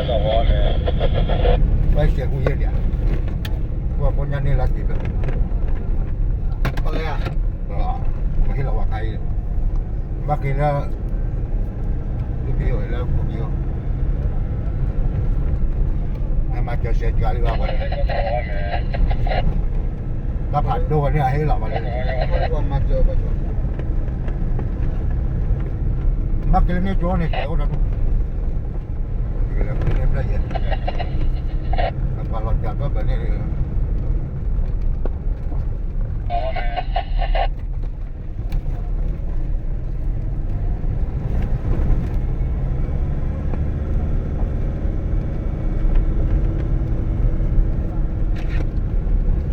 ဘၣ်ဆဲးကူယဲၢ်ဒံး, ပှၤကိးညါန့ၣ်လၢက့ၤဖဲ, ပလဲၣ်, ပဟ့ၣ်လီၤဝဲခါအံၤ, ဘၣ်က့ၤလၢ ဒုးပယီၤလၢပယီၤ, နမၤစၢၤစဲးကၤလံဘၣ်ပှၤ, တၢ်ဖးဒိၣ်ဝဲန့ၣ် အဟ့ၣ်လီၤဘၣ်လၢ, မၤစၢၤဘၣ်, ဘၣ်က့ၤလၢန့ၣ်ကၠိန့ၣ် ကဲအိၣ်ဒီး လၢဖဲန့ၣ်ဖျၢၣ်ယဲၢ်, အပှၤလီၤစှၤဘၣ်ဘၣ်န့ၣ်,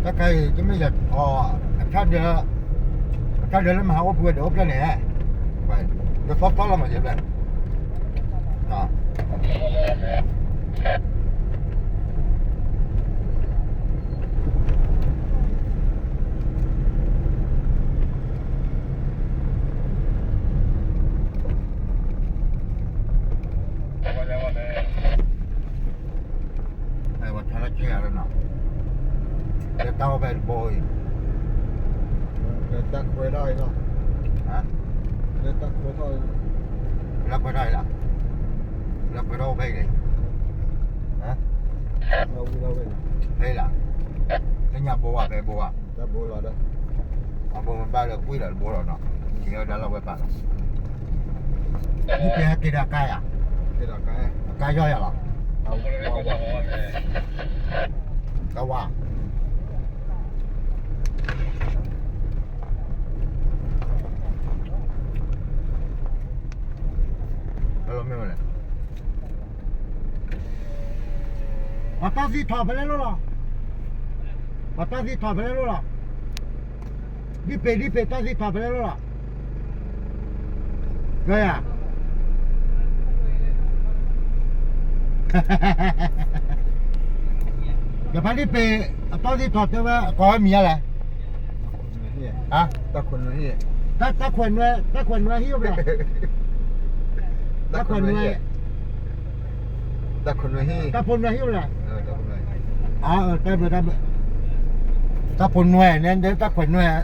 တၢ်ခါအံၤ တမ့ၢ်ယၤအီၤ, အဆၣ်ဒၢ, အဆၣ်ဒၢလၢမဟါအိၣ်ဖုဝဲဒီးအိၣ်ဖျဲၣ်န့ၣ်, ယသီသီလီၤမးယဲၢ်ဖျဲၣ် ဝဲထါလၢက့ၤဂၤလၢနီၤ, လၢတၢ်အိၣ်ဖဲတဘိအံၤ, လၢတၢ်ခွဲးထီၣ်အံၤလီၤ, လၢတၢ်ခွဲးထီၣ်အံၤ, လၢခွဲးထီၣ်အံၤလီၤ, လၢခွဲးထီၣ်အိၣ်ဖဲအံၤန့ၣ်, ဖဲအံၤလီၤ, လၢညါဘိဧါ ဖဲဘိဧါ, ဘိလီၤဒီး, အဘိမ့ၢ်ဘၣ်လၢကွံာ်လီၤတဘိလီၤနီၤ, က့ၤဝဲဒၣ်လီၤဝဲပာ်လီၤ, ယပဟဲက့ၤဒီးအကါယၤ, အကါယီၢ်ယၤလီၤ, ကဝါ မ့ၢ်ဝဲလဲၣ်, ပှၤတၢ်သံထီၣ်ဖဲလဲၣ်လိၣ်လီၤ, ပှၤတၢ်သံထီၣ်ဖဲလဲၣ်လိၣ်လီၤ, ဒ်ပ့ၤဒ်ပ့ၤတၢ်သံထီၣ်ဖဲလဲၣ်လိၣ်လီၤ, ကဲယၤ ယဖါဒံပ့ၤ အတီၢ်သံထီၣ်တဲဝဲ ကိးဝဲမံၤယါလဲၣ်, တၢ်ခွဲးနွဲၣ်, တၢ်ခွဲးနွဲၣ်ဟံၣ်အိၣ်ဖျဲၣ်, တၢ်ခွဲးနွဲၣ်, တၢ်ခွဲးနွဲၣ်ဟံၣ်, တၢ်ဖိနွဲၣ်ဟံၣ်အိၣ်ဖျဲၣ်, တၢ်ဖိနွဲၣ်, တၢ်ဖိနွဲၣ်န့ၣ် တၢ်ခွဲးနွဲၣ်,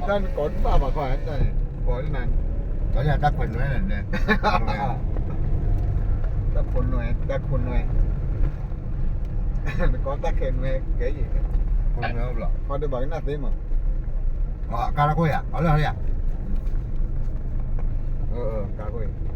တၢ်နကိးတဘၣ်ဘၣ်ခီ, ကိးလၢနၤ, တၢ်ခွဲးနွဲၣ်န့ၣ်, တၢ်ဖိနွဲၣ်, တၢ်ဖိနွဲၣ်, နကိးတၢ်ခွဲးနွဲၣ်ကဲယံၤ, ဖိနွဲၣ်အိၣ်ဘျီ, ခီဒံးဘၣ်ကနၣ်သ့မး, အကါလၢခိၣ်ယၤ အီၤလၢဟီယၤ, ကါခိၣ်